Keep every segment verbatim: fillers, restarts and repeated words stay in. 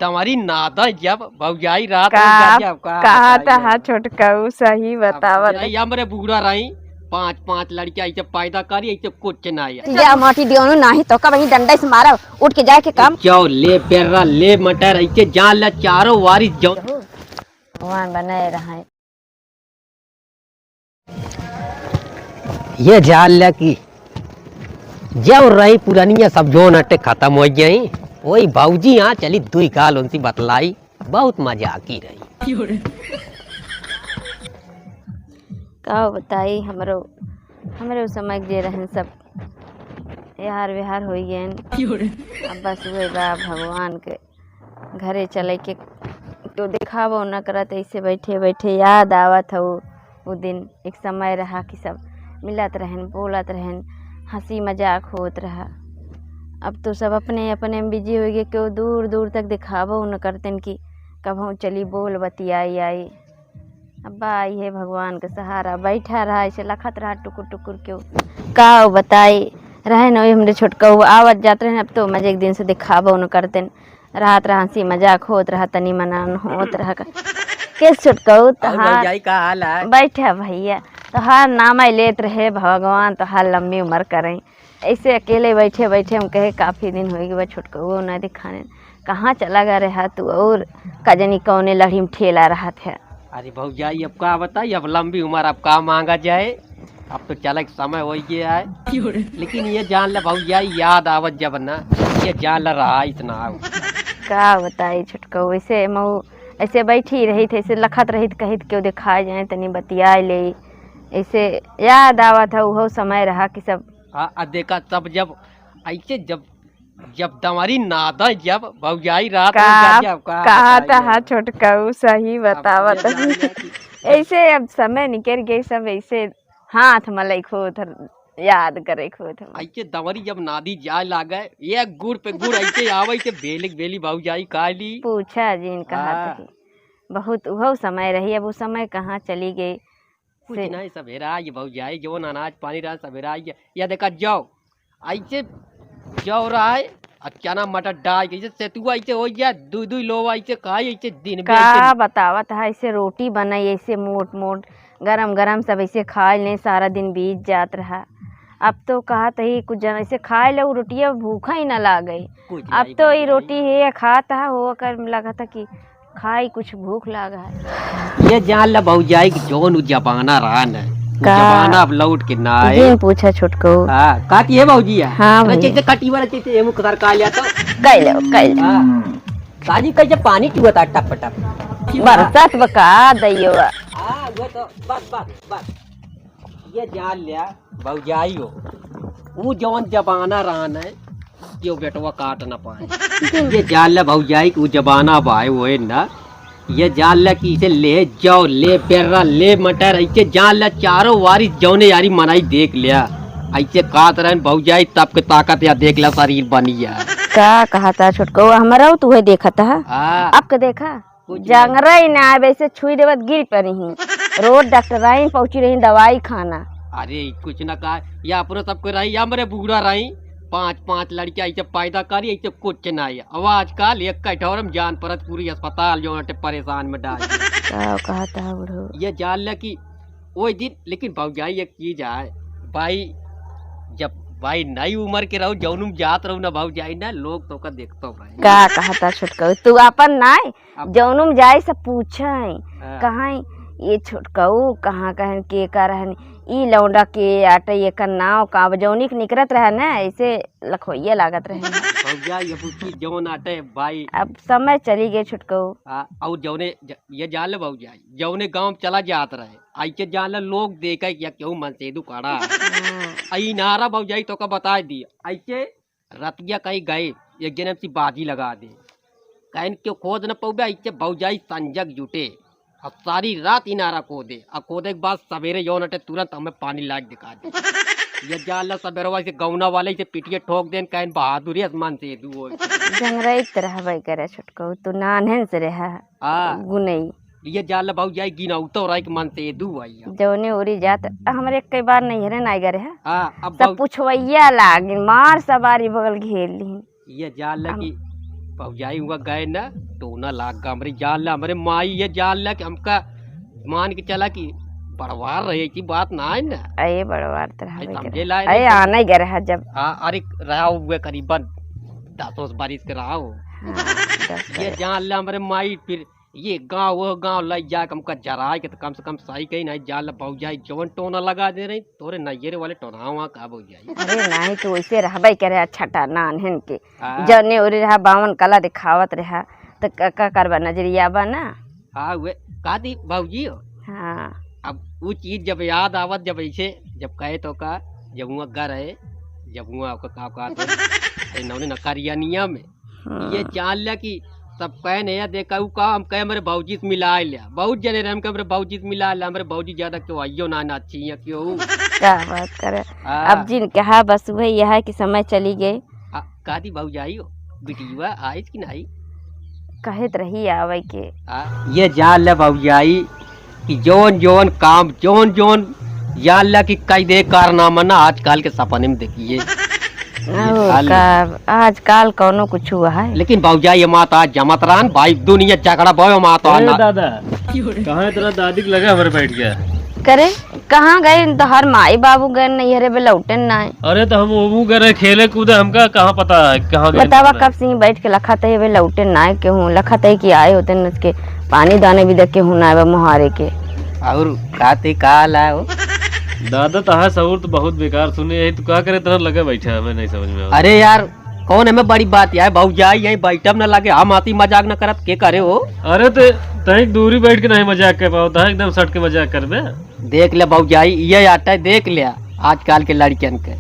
तमारी नादा जब भौजाई रात में का, गजब का कहा बताई था, है। हाँ, छोटकऊ, सही अब बतावत। भौजाई हमरे बूढ़ा रही, पाँच, पाँच लड़कियाँ ऐसे पैदा करी, ऐसे कुछ ना है। या माटी दियोनु नाही तो का वहीं डंडा से मारा, उठ के जाए के काम। जाओ, ले बेर्रा, ले मटर, ऐसे जान ला चारों वारिस जाओ। भगवान बनाए रहे। ये जान ला कि जब रही पुरानिया सब जोन अटे खतम होइ गई, वही भौजी यहाँ चली दुई गाल उनसे बतलाई, बहुत मजाकी रही। का बताई, हमरो, हमरो समय के जे रहन सब यार व्यवहार होइ गए। अब बस वही बा भगवान के घरे चले के तो देखावो न करत, ऐसे बैठे बैठे याद आवत हौ। उ दिन एक समय रहा कि सब मिलत रहन, बोलत रहन, हँसी मजाक होत रहा। अब तो सब अपने अपने में बिजी होइ गए, केहू दूर दूर तक देखावो न करतेन कि कबहूँ चली बोल बतियाई आई। अब बा इहे भगवान के सहारा, बैठा रहा ऐसे लखत रहा टुकुर टुकुर केहू। का बताई, रहे न वही हमरे छोटकऊ आवत जात रहन, अब तो मजे के दिन से देखावो न करतेन। रात रहा हँसी मजाक होत रहा, तनी मनान होत रहा का। केस छोटकऊ और तहार भौजाई का हाल है? बैठा भैया, तोहार नाम आई लेत रहे, भगवान तोहार लंबी उम्र करें। ऐसे अकेले बैठे बैठे हम कहे काफी दिन होइ गए बा छोटकऊ ना दिखाने, कहाँ चला गया रहा तू और का जानी कौने लड़ी में ठेला रहत है। अरे भौजाई, अब का बताई, अब लंबी उम्र अब का मांगा जाए, अब तो चले के समय होइ गया है। लेकिन ये जान ले भौजाई, याद आवत जब ना, ये जान ले रहा इतना हो। का बताई छोटकऊ, ऐसे मऊ ऐसे बैठी रही थे, ऐसे लखत रही थे, कही थे केहू देखा जाए, तनी बतिया ले, ऐसे याद आवत है उहो समय रहा कि सब। हाँ, आ देखा तब जब ऐसे जब जब दंवरी नादा जब भौजाई रात में का, गजब का कहा बताई था, है। हाँ, छोटकऊ, सही अब बतावत ये जान हई। ले कि ऐसे अब समय निकल गए, सब ऐसे हाथ मलई खोत हर, याद करे खोत हर। ऐसे दंवरी जब नादी जाए लागे, ये गुड़ पे गुड़ ऐसे आवे, ऐसे बेली बेली भौजाई काली। पूछा जिन कहा हाँ। थी। बहुत उहो समय रही, अब वो समय कहाँ चली गई। कुछ से नहीं, सवेरा आई भौजाई, जवन अनाज पानी रहा, सवेरा आई। या देखा, जौ, ऐसे जौ रहा है, और चना मटर डाल के, ऐसे सेतुआ ऐसे होइ गया, दुई दुई लोग ऐसे खाई, ऐसे दिन में का ऐसे बतावत है, ऐसे रोटी बनाई, ऐसे मोट मोट, गरम गरम सब ऐसे खा लें, सारा दिन बीत जात रहा। अब तो कहत ही कुछ जन ऐसे खाए ले, उ रोटिया भूखा ही ना लागे। कुछ अब नहीं तो ई भौजाई। रोटी है खात है, हो कर लगत है कि खाई, कुछ भूख लाग है। ये जान ला भौजाई कि जौन उ जमाना रहा न, उ का? जमाना अब लौट के ना आए। जिन पूछा छोटकऊ। हाँ, का की है भौजी है? हाँ अरे भैया। कैसे कटी वाला कैसे एमु कदर का लिया तो? कह लो, कह लो। हाँ। साजी कैसे पानी चुआ था टप टप। बरसात बका दैयो। हाँ, वो तो बस, बस, बस। ये जान लिया भौजाई हो, ऊ जवन जमाना रहा न, कि वो बेटवा काट ना पाए। ये जान ले भौजाई कि ऊ जमाना अब आए हुए ना। ये जान ले कि इसे ले जाओ, ले बेर्रा, ले मटर, ऐसे जान ले चारों वारिस जौने यारी मनाई देख लिया। ऐसे कात रहन भौजाई, तब के ताकत या देख ले शरीर बनी है। का कहता छोटको, हमरा तू है देखत है? हाँ। अब के देखा? कुछ नहीं। जंगरा ही ना आवे, ऐसे छुई देवत गिर पड़ी ही। रोज डॉक्टराइन पहुंची रही दवाई खाना। अरे कुछ ना कहा, या अपनो सबके रही, या मेरे बूढ़ा रही, पांच पांच लड़कियां ऐसे पैदा करी, ऐसे कुछ ना है। अब आजकल एक कटोर में जान परत पूरी अस्पताल जो अटे परेशान में डाल। का कहता है बुढ़ऊ? ये जान ले कि ओए दिन, लेकिन भौजाई एक चीज है, भाई जब भाई नई उम्र के रहो, जौनुम जात रहो ना भौजाई ना, लोग तो का देखतो भाई। का कहता छोटको, तू अपन नाय अब जौनुम जाए से पूछे, हाँ। कहाँ ये छोटकऊ, कहाँ कहन के का रहन, ई लौंडा के आटे, एकर नाव का, अब जौनी के निकरत रहे ना, ऐसे लखोइये लागत रहे। भौजाई, अब उसकी जौन आटे भाई। अब समय चली गए छोटकऊ। हाँ, और जौने ज-, ये जान ले भौजाई, जौने गाँव में चला जात रहे, ऐसे जान ले लोग देखे कि या केहू मनसेदू खड़ा है। हाँ। आ ई नारा भौजाई तो का बता दी, ऐसे रतिया कहीं गए, एक जने से बाजी लगा दे। कहन के खोद न पौबे, इसे भौजाई संजग जुटे। अब सारी रात इनारा खोदे, अब खोदे के बाद सवेरे जौन अटे तुरंत हमें पानी लाग दिखा दे। ये जाला सवेरवा से गौना वाले से पिटिए ठोक देन, कहन बहादुरी आसमान से दू हो। जंगरई त रहबे करे छोटको, तू नान्हन से रहा। हाँ। गुनई। ये जाल भौजाई गिनौतो रह के मनसेदू आई है। जौने ओरी जात, हमरे कई बार नैहरे नाई गए रहे। हाँ, अब सब भौ- पुछवैया लागिन, मार सवारी बगल घेर लीन। ये जाल हम- कि भौजाई हुआ गए ना, टोना लाग गा हमरे, जान ला, हमरे माई ये जान ला कि हमका मान के चला कि बड़वार रहे की बात ना है ना। अये बड़वार तो रहबे करे। समझे लाए अये नहीं। आने गए रहा जब। हाँ, अरे रहा हुए करीबन दस उस बरिस के रहा हो। हाँ, दस ये बरिस। जान ला हमरे माई फिर ये गाँव वो गाँव लई जाके हमका जराए के तो कम से कम सही कही नहीं, जान ला भौजाई जवन टोना लगा दे रही, तोरे नैयरे वाले टोनावा का भौजाई। अरे नहीं, तू वैसे रहबे करे, अच्छा टा नान्हन के। हाँ। जने ओरे रहा, बावन कला दिखावत रहा, तो का, का करबा, नजरिया बा ना। हाँ, वे का दी भौजी हो। हाँ। अब वो चीज जब याद आवत, जब ऐसे, जब कहे तो का, जब हुआ घर है, जब हुआ का, का, का, अरे नौने न करिया नियम है। हाँ। ये जान लिया कि सब कहे नहीं है, देखा ऊ का, हम कहे हमरे बाबूजी से मिला लिया। बहुत जने रहे, हम कहे हमरे बाबूजी से मिला लिया, हमरे बाबूजी ज्यादा क्यों आइयो ना, ना अच्छी है क्यों। का बात करे। हाँ। अब जिन कहा बस वही यह है कि समय चली गई। आ, का दी भौजाई हो, बिटिया आइस कि नहीं? कहत रही आवे के। आ, ये जान ले भौजाई, कि जौन जौन काम, जौन जौन जान ला कि कई दे कारनामा ना आजकल के सपने में देखिए। ये ओ, साल का आजकल कौनो कुछ हुआ है? लेकिन भौजाई, ये मात आज जमत रहन भाई, दुनिया झगड़ा भयो मात ए ना। दादा, कहाँ इतना दादी के लगे हमारे बैठ गया? करे, कहाँ गए? तो हर माई बाबू गए नैहरे बे, लौटे ना है। अरे तो हम वो गए खेले कूदे, हमका कहाँ पता है कहाँ गए बतावा। कब से ही बैठ के लखत है बे, लौटे ना है केहू, लखत है कि आए होते न के पानी दाने भी दे केहू ना आवे मुहारे के। और का ते का ला हो? दादा, तहार सहूर तो बहुत बेकार सुने है, तू का करे इतना लगे बैठा है, हमें नहीं समझ में आवत। अरे यार, कौन हमें बड़ी बात यार, भौजाई यहीं बैठब न लगे, हम हंसी मजाक न करब, के करे हो? अरे ते, तहीं दूरी बैठ के नहीं मजाक कर पाओ, तहाँ एकदम सट के मजाक करबे। देख ले भौजाई, ये आटा देख ले आजकल के लड़कियन के।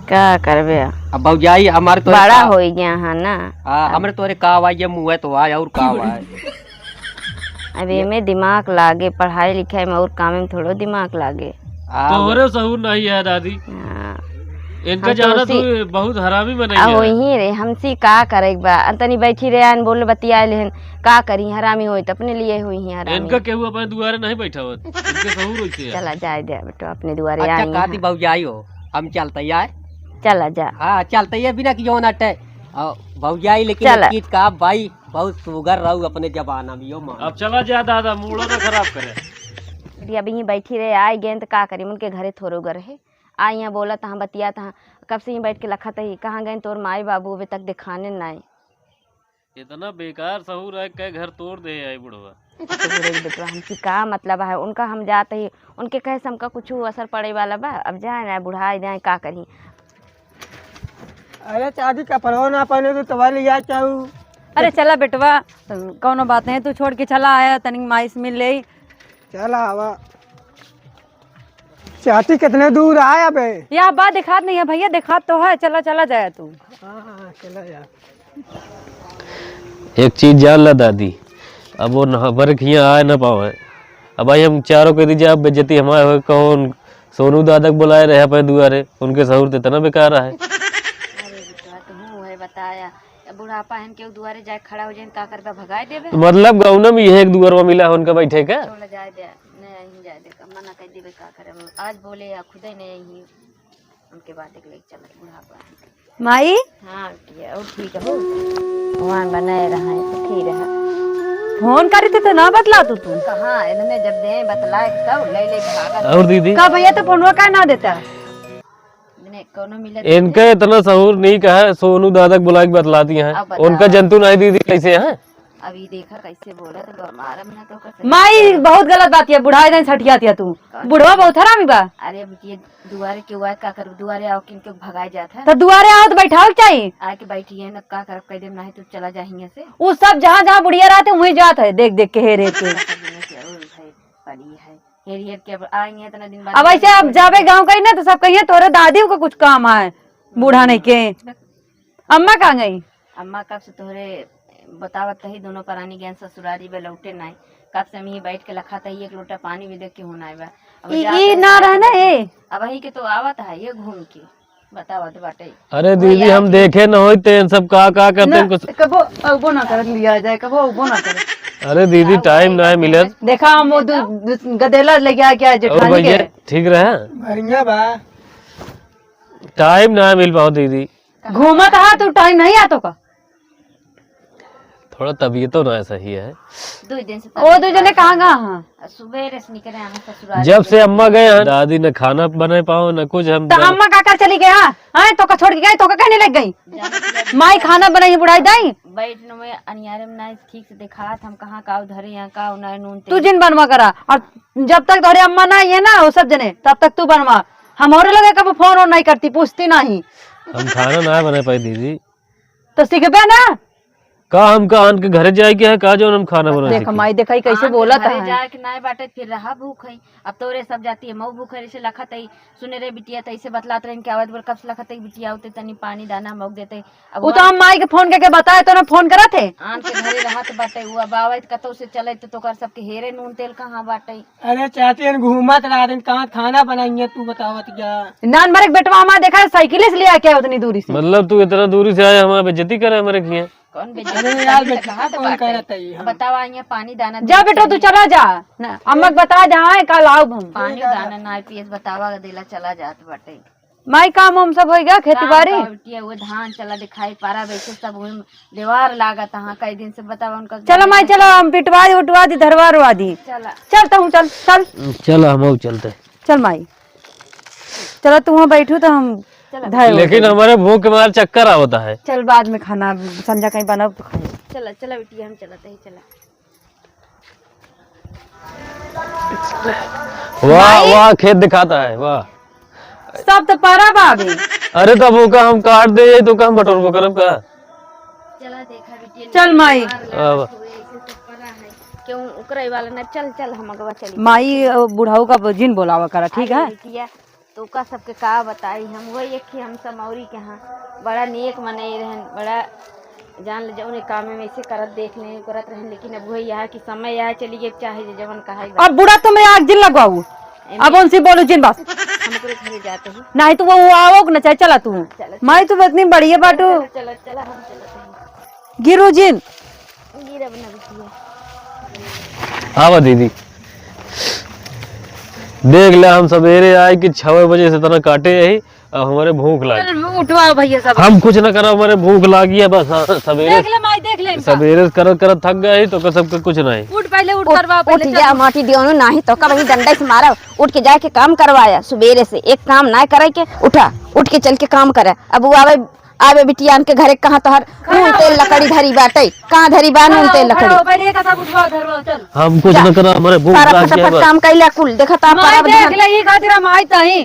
का करबे? अब भौजाई हमारे तो बड़ा का होई गया है ना। हाँ, अब हमरे तोरे का आवा, ये मुँह है तो आए और का आवा है। अब ये में दिमाग लागे, पढ़ाई लिखाई में और काम में थोड़ो दिमाग लागे। हाँ, तोहरे सहूर नहीं है दादी। हाँ। इनका हम तो जाना उसी तू बहुत हरामी बने आ, है। वही रे, हमसी का करे के बा? आ, तनी बैठी रहे, आन बोल बतिया लेहन, का करी, हरामी होई त अपने लिए होई ही हरामी। इनका केहू अपने दुआरे नहीं बैठावत, इनके सहूर होइसे है। चला जाए दे बेटो, अपने दुआरे अच्छा, आई काती हैं। भौजाई हो, हम चलते यार। चला जा। हाँ, चलते ये बिना कि जौन अटे। आ, भौजाई, लेकिन चला। एक चीज का भाई, बहुत सुगर रहू अपने जमाना में, यो मान। अब चला जा दादा, मूड़ो ना खराब करे। अभी यहीं बैठी रहे, आए गए त का करी, उनके घरे थोड़ो घर है। आ यहाँ बोला तहाँ बतिया तहाँ, कब से ही बैठ के लखत ही, कहाँ गए तोर माई बाबू, अबे तक दिखाने नाई। इतना बेकार सहूर है, के घर तोड़ दे आई बुढ़वा। तो बुढ़ई बेटवा, हमसे का मतलब है, उनका हम जाते ही, उनके कहे से हमका कुछ असर पड़े वाला बा, अब जाए ना, बुढ़ाई जाए, का करी। अरे चाची, कपड़वा ना पहने तो तवा ले जा चाहू। अरे चला बेटवा, कौनो बात नहीं, तू छोड़ के चला आया, तनिक माई से मिल ले। चला आवा। चाची, कितने दूर आया बे? या बा दिखात नहीं है भैया, दिखात तो है, चला, चला जाया तू। हाँ, हाँ, चला जा। एक चीज जान ला दादी, अब वो नहबर के हियाँ आए ना पावे। अब भाई हम चारों के दीजिए, अब बेइज्जती हमारे होए, कौन सोनू दादा के बुलाए रहे अपने दुआरे, उनके सहूर तो इतना बेकार है। अरे बेटवा, तू है बताया, अब बुढ़ापा है, केहू दुआरे जाए खड़ा हो जाए, का करबा, भगाए देबे? तो मतलब गौना में यह एक दुआरवा मिला है उनका बैठे का? चला जाए दे, नहीं यहीं जाए दे, मना कर देबे, का करे, आज बोले या खुदे नहीं यहीं। उनके बाद एक लेके चलत बुढ़ापा। माई? हाँ बिटिया, और ठीक हो? भगवान बनाए रहा है, सुखी रहा। फोन करी थी तो ना बतला तू, तू? कहाँ, इन्होंने जब दे बतला तब ले ले भागत। और दीदी? का भैया तो फोनवा का ना देता? इन्हें कोनो मिलत इनका नहीं। इतना सहूर नहीं कहा, सोनू दादा के बुला के बतलाती हैं। अब बताओ। उनका जंतु नहीं दीदी कैसे हैं? अब ई देखा कैसे बोलत बा, मारब ना तो ओकर सही माई, से। बहुत गलत बात है, बुढ़ा जाए छठिया तिया तू। कौन? बुढ़वा बहुत हरामी बा। अरे अब ये दुआरे के हुआ का करू, दुआरे आओ किन के भगाए जात है। तो दुआरे आओ तो बैठाओ के चाहिए। आके बैठी है ना, का करब, कह देब नाही तो चला जा हियां से। वो सब जहाँ जहाँ बुढ़िया रहते वहीं जात है, देख देख के हेर हेर के। सब दुनिया के और है, पड़ी है, हेर हेर के अब आएंगे इतना दिन बाद। अब ऐसे अब जाबे गाँव कहीं ना तो सब कहिए तोरे दादी को कुछ काम है, बूढ़ा नहीं के। अम्मा कहाँ गई? अम्मा कब से तोहरे बतावत ही, दोनों परानी गैन ससुरारी बे लौटे नाई। कब से हम ही बैठ के लखात ही, एक लोटा पानी भी देख के हो नाई बा। अब ई, जात ई है ना तो रहे ना, ए। अब वही के तो आवत है ये घूम के बतावत बाटे। अरे वही दीदी, हम आज देखे न होई ते इन सब का, का करते ना, हैं कुछ। कबो अबो ना करत लिया जाए, कबो अबो ना करत। अरे दीदी, टाइम ना है मिलत। देखा हम वो दु-, दु-, गदेला लेके आ गया और जेठानी भैया के। ठीक रहा? बढ़िया बा। टाइम ना मिल पाओ दीदी। घूमत हा तू, टाइम नहीं आतो का? थोड़ा तबीयतो ना सही है। दो दिन से ओ, दो जने कहाँ गए हैं? सुबेरे से निकरे हैं ससुराल जब से। अम्मा गए हैं, दादी न खाना बना पाओ, न कुछ। हम तो अम्मा का कर चली गया? हैं, तो का छोड़ के गई, तो का कहने लग गई? माई खाना बनाई, बुढ़ाई दाई। बैठ न में अनियारे में ना ठीक से देखात, हम कहाँ का उधरे यहाँ का उन्हें नून तू तेल। जिन बनवा करा, और जब तक तोहरे अम्मा ना आई है ना, वो सब जने, तब तक तू बनवा। हम और लगे कब फोन और नहीं करती, पूछती नहीं। हम खाना ना बना पाई दीदी। तो सीखबे ना। का हमका आन के घरे जाए के है, का जौन हम खाना बना देख सकी? माई, देखा, ई कैसे आन के बोलत घरे है। जाए के नाय बाटे, फिर रहा भूख है। अब तोरे सब जाती है, मऊ भूख है, ऐसे लखत है। सुने रे बिटिया, त ऐसे बतलात रहे कि आवत बोल, कब से लखत है बिटिया, उते तनी पानी दाना मऊ देते। अब वो तो हम माई के फोन करके बताए, तो ना फोन करत है। आन के घरे रहत बाटे, वो अब आवत कतौ से चले, तो तोकर सबके हेरे नून तेल कहाँ बाटे। अरे चाची, हम घूमत रहा दिन, कहाँ खाना बनाइए, तू बतावत जा। नान मरे के बेटवा हमारा देखा है, साइकिल से ले आके आए उतनी दूरी से। मतलब तू इतना दूरी से आए, हमारा बेइज्जती करे हमारे किए? कौन बेइज्जती? अरे यार, बेइज्जती कहाँ तो कौन बाटे? करत है ये? अब बतावा, यहाँ पानी दाना जा देत बेटा, तू रही। चला जा। ना, अम्मा के बता जा, हाँ, कल आउब हम। पानी दाना ना पियस, बतावा, देला चला जात बाटे। माई, काम हम सब होइगा, खेती काम बाड़ी? का बिटिया, वो धान चला दिखाई पारा, वैसे सब वही देवार लागत, हाँ, कई दिन से बतावा उनका चलो माई, चलो, हम पिटवा दी, उठवा दी, धरवा रुआ दी। चला। चल, तू चल, चल। चल, हम चलते। चल माई, चलो, तू वहाँ बैठू तो हम चलो। धाए लेकिन उठे। हमारे भूख के मारे चक्कर आवता है। चल, बाद में खाना संझा कहीं बनाओ तो खाए। चला, चला बिटिया, हम चलत ही, चला। वाह, माई? वाह, खेत दिखाता है, वाह। सब तो पारा बाबे। अरे, तब ओका हम काट दे, तो का हम बटोरबो करब का? चला देखा बिटिया, चल माई। मार लागत अब। हुए, ऐसे सब परा है। क्यों उकरे वाला ना, चल, चल, हम अगवा चली। माई, अ, बुढ़ऊ का जिन बोलावा करा, ठीक अरे है? बिटिया, तो का सबके का बताई हम, वही एक ही हम समौरी के हाँ, बड़ा नेक मनई रहन, बड़ा जान ले जौने काम में ऐसे करत देख ले, करत रहन, लेकिन अब वही यहाँ की समय यहाँ चली गई, चाहे जे जवन कहा ही अब बूढ़ा तो मैं आग जिन लगवाऊ, एमे अब उनसे बोलू जिन बस। हम ओकरे घरे जाते ही। नहीं तो वो, वो आओ ना, चाहे चला तू। चला, माई, तू इतनी बढ़िया बाटू। चला, चला, चला, हम चलते हैं। गिरू जिन। गिरब ना बिटिया। आवा दीदी, देख ले, हम सवेरे आए कि छवे बजे से इतना काटे यही, अब हमारे भूख लागी। चल, उठवाओ भैया सब। हम कुछ ना करब, हमारे भूख लागी है बस। हाँ, सवेरे देख ले माई, देख ले इनका। सवेरे से करत करत थक गए ही, तो का सबके कुछ नहीं। उठ पहले, उठ उठ, करवाओ उठ पहले, जा, चल। माटी दियोनु नाही तो का वही डंडा से मारा। उठ के जाके काम करवाया, सुबेरे से एक काम ना करे के, उठा, उठ के चल के काम करे। अब वो आवे, आवे बिटियान के घरे, कहाँ तोहर नून तेल लकड़ी धरी बाटे, कहाँ धरी बा नून तेल लकड़ी? खड़ा हो, पहले का सब उठवाओ, धरवाओ, चल। हम कुछ जा। ना करब, हमारे भूख सारा लाग गया फटाफट बा। काम कैला कुल, देखा ता माई परब देख धन। ले, ई खातिर हम आई तही।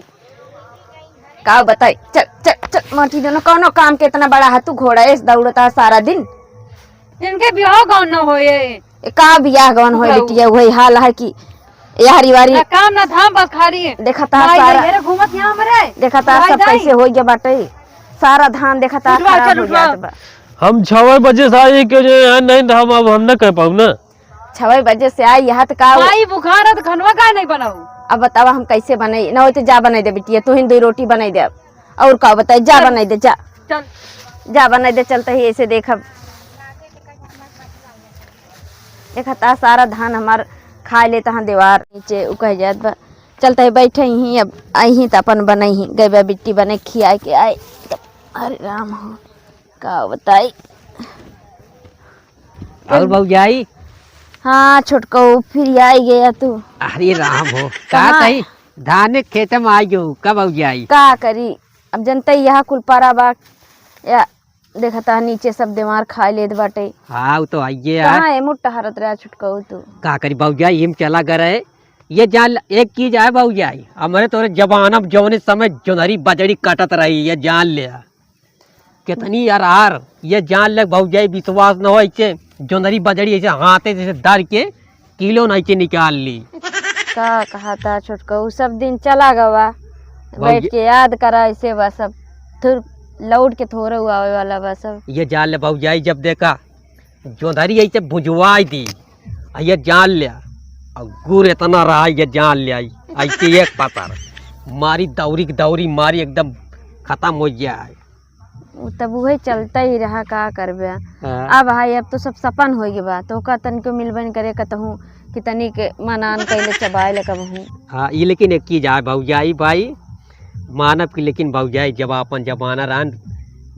का बताई? चल, चल, चल, माटी देनो, कौनो काम के इतना बड़ा है तू, घोड़ा ऐस दौड़ता सारा दिन। इनके बियाह गौन न होए। ए, का बियाह गौन होए बताऊ। बिटिया, वही हाल है कि यारी वारी ना काम ना धाम, बस खाली देखा ता माई सारा, ये रे घूमत यहाँ हमरे। देखा ता भाई सब जाई। कैसे हो गया बाटे, सारा धान देखा ता उठवा, खराब चल, हो उठवा। जात बा। हम छवे बजे से आई, क्यों जो यहाँ नहीं तो हम, अब हम ना कह पाऊ ना। छवे बजे से आई, यहाँ तो का माई बुखार है तो खनवा काहे नहीं बनाऊ? अब बतावा हम कैसे बनाई, ना होते जा बनाई दे बिटिया, तू ही दो रोटी बनाई दे। अब और का बताई, जा चल। बनाई दे, जा। चल। जा बनाई दे, चलते ही ऐसे देखब। देखा ता सारा धान हमार खा लेता है दीवार नीचे, उ कह जात बा। चलते ही बैठे ही, अब आई ही तो अपन बनाई ही, गए बा बिट्टी बने खिया के आई। अरे राम हो, का बताई। और भौजाई? हाँ छोटकऊ, फिर आई गया तू। अरे राम हो, का कहाँ? कही? धाने खेत में आई गयो, का भौजाई? का करी, अब जनते ही यहाँ कुल पारा बा, या देखता नीचे सब दीवार खा लेत बाटे। हाँ, वो तो आइए यार। कहाँ है मुट्ठा हरत रहा छोटकऊ तू? का करी भौजाई, हम चला गए रहे। ये जान ल-, एक चीज है भौजाई, हमारे तोरे जमाना में जौने समय जोंधरी बजड़ी कटत रही, ये जान ले। कितनी अरार, ये जान ले भौजाई, विश्वास न हो, ऐसे जोंधरी बजड़ी ऐसे हाथे जैसे धर के किलो नहीं के निकाल ली। का कहा था छोटका, उ सब दिन चला गवा, बैठ भौजी के याद करा, ऐसे बा सब, थुर लौट के थोड़े हुआ आवे वाला बा सब। ये जान ले भौजाई, जब देखा जोंधरी ऐसे भुजवाई दी, आ ये जान ले, और गुर इतना रहा, ये जान ले आई, ऐसे एक पतर मारी, दौरी की दौरी मारी, एकदम खत्म हो गया है। उ तब उहे चलता ही रहा, का करबे। हाँ। अब भाई, अब तो सब सपन हो गए बा, तो का तनिको मिलबे न करे कतहूँ कि तनिक मनान कैले चबाए ले कबहूँ। हाँ, ये लेकिन एक चीज आए भौजाई भाई, मानव की लेकिन भौजाई जब अपन जमाना रहन,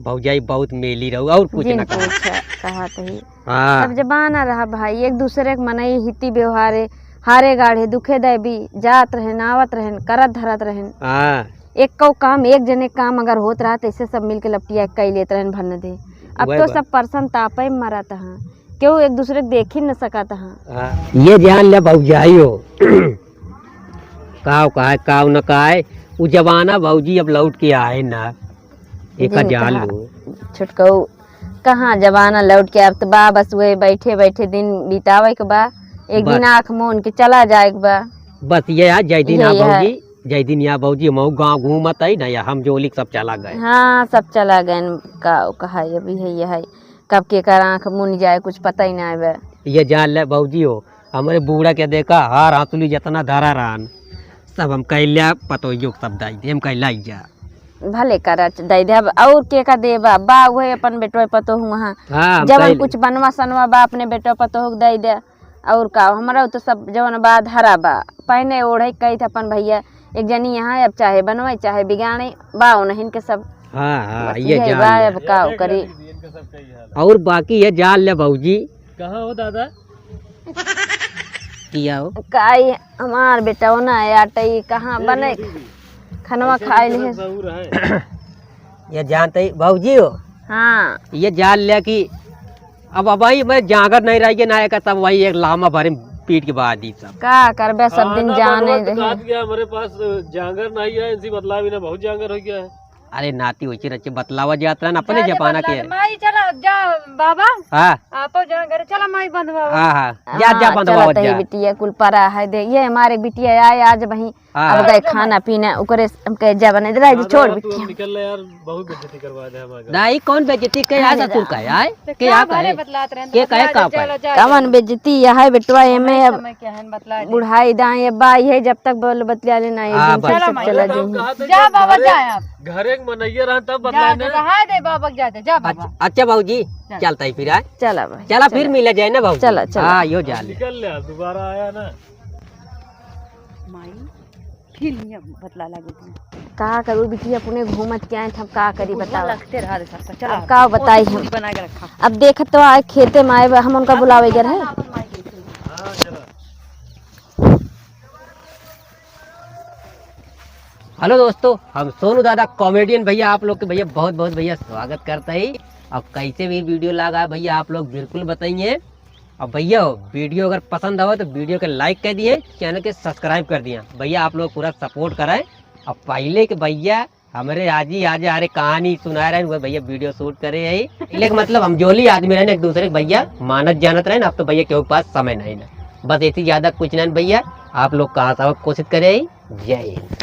भौजाई बहुत मेली रहू, और कुछ जिन ना कहा। पूछा, कहा तही। हाँ। सब जमाना रहा भाई, एक दूसरे के मनई हिती व्यवहारे, हारे गाढ़े, दुखे दैबी, जात रहेन, आवत रहेन, करत धरत रहेन। हाँ। एक कौ काम, एक जने काम अगर होत रहा, तो ऐसे सब मिलके लपटिया के कई लेत रहेन, भर न दे। अब वही तो बात। सब परसन तापे में मरत हैं, केहू एक दूसरे के देख ही न सकत हैं। हाँ। ये जान ले भौजाई हो, काव कहे, काव न कहे, उ जमाना भौजी अब लौट के आए ना, एका जिन जान कहा, लो। छोटकऊ, कहाँ जमाना लौट के, अब तो बा बस वही बैठे बैठे दिन बितावे के बा, एक बस। दिन आँख मून के चला जाए के बा। बस ये है, जय दिन ये आ ये है। भौजी, जय दिन या भौजी, हम गाँव घूमत है ना, या हम जोली सब चला गए। हाँ, सब चला गए, का कहा, अभी है, ये है, कब के कर आँख मून जाए, कुछ पता ही ना आवे। ये जान ले भौजी हो, हमरे बूढ़ा के देखा, हार हथुली जितना धरा रहन, सब हम कह लिया, पतोहियो के सब दाई दे, हम कह लाई जा। भले करा, च-, दे दे, अब और के का देबा, बा उहे अपन बेटवा पतोह वहाँ। हाँ, हम जवन कह कुछ बनवा सनवा बा, अपने बेटवा पतोह के दे दे। और का, हमरा तो सब जवन बा धरा बा, पहने ओढ़े कही थे अपन भैया, एक जनी यहाँ अब चाहे बनवाई चाहे बिगाड़े, बा उन्हीं के सब। हाँ, हाँ, बस ये यही जान बा, ले। अब का करी। और बाकी ये जान ले भौजी। कहाँ हो दादा? किया हो? काई हमार बेटवा ना आटे, कहाँ बने खनवा खाए ले। ये जानते ही भौजी हो? हाँ। ये जान लिया कि अब, अब भाई मैं जांगर नहीं रह गया ना, का तब वही एक लामा भरे पीट के बाद ही सब। का करबे, सब दिन खाना जाने बनवा तो रहे। कहा गया, हमारे पास जांगर नहीं है, इनसे बतला भी ना, बहुत जांगर हो गया है। अरे नाती, वैसे रचे बतलावा जात रहन अपने जमाना के। माई चला जा बाबा। हाँ। आपो जा घरे चला, माई बंधवा। हाँ, हाँ। जा, जा हाँ, बंधवा चला तही जा। बिटिया कुल परा है दे। ये हमारे बिटिया आए आज वहीं। हाँ। अब गए खाना पीना, ओकरे से हम कहे जा बने, रह दे, छोड़ बिटिया। निकल ले यार, बहुत बेइज्जती करवा दे हमारे। नहीं, कौन बेइज्जती? के आ ससुर का आए? के आ कहे? बतलात रहन, के कहे का पाए? कवन बेइज्जती? यह है बेटवा, एमे अब बुढ़ाई दाएं, ये बा, ये जब तक बोल बतला लेना, एक दिन फिर सब चला जाएंगे। जा बाबा, जा आप। घरे के मनैया रहन तब बतलाए ना। रहा दे बाबा, जा दे, जा बाबा। अच्छा, अच्छा भौजी, चल। चलता ही फिर आए। चला भाई, चला फिर चला। मिला जाए ना भौजी। चला, चला। हाँ, यो जा ले। निकल ले, दोबारा आया ना। माई, फिर हियाँ बतला लागे तू। का करू बिटिया, अपने घूमत के आए थे, हम का करी बताओ। लगते रहा दे सबका, चला। अब का बताई हम। बना के रखा। अब देखत तो आए खेते में आए, हम उनका बुलावे गए रहे। हाँ, चला। हेलो दोस्तों, हम सोनू दादा कॉमेडियन भैया, आप लोग के भैया बहुत बहुत भैया स्वागत करता है। अब कैसे भी वीडियो लगा भैया, आप लोग बिल्कुल बताइए। अब भैया, वीडियो अगर पसंद आवे तो वीडियो के लाइक कर दिए, चैनल के सब्सक्राइब कर दिए भैया, आप लोग पूरा सपोर्ट कराए। अब पहले के भैया हमरे आजी आजा अरे कहानी सुनाए रहे, वो भैया वीडियो शूट करे है। लेकिन मतलब हम जोली आदमी रहे, एक दूसरे के भैया मानत जानत रहे। अब तो भैया केहू के पास समय नहीं ना, बस ऐसी ज्यादा कुछ नहीं भैया। आप लोग कहाँ से कोशिश करे है। जय हिंद।